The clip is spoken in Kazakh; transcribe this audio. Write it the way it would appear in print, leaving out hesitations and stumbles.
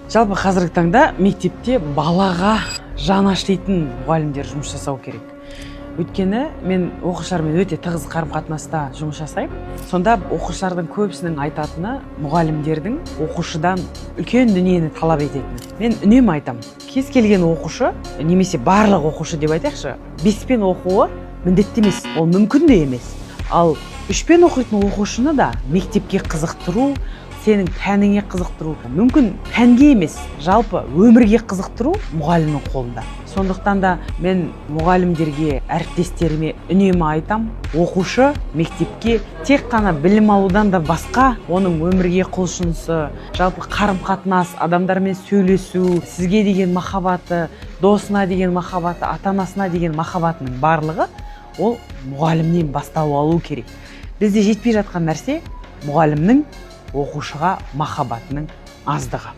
Жалпы, қазіргі таңда мектепте балаға жаны ашитын мұғалімдер жұмыс жасау керек. Өйткені мен оқушылармен өте тығыз қарым қатынаста жұмыс жасаймын. Сонда оқушылардың көбісінің айтатыны – мұғалімдердің оқушыдан үлкен дүниені талап ететіні. Мен үнемі айтамын: кез келген оқушы немесе барлық оқушы деп айтайықшы, 5-пен оқуы міндетті емес, ол мүмкін де емес. Ал 3-пен оқитын оқушыны да мектепке қызықтыру, сенің пәніңе қызықтыру, мүмкін пәнге емес, жалпы өмірге қызықтыру мұғалімнің қолында. Сондықтан да мен мұғалімдерге, әріптестеріме үнемі айтам: оқушы мектепке тек қана білім алудан да басқа, оның өмірге құлшынысы, жалпы қарым қатынас, адамдармен сөйлесу, сізге деген махаббаты, досына деген махаббаты, ата анасына деген махаббатының барлығы ол мұғалімнен бастау алу керек. Бізде жетпей жатқан нәрсе – мұғалімнің оқушыға махаббатының аздығы.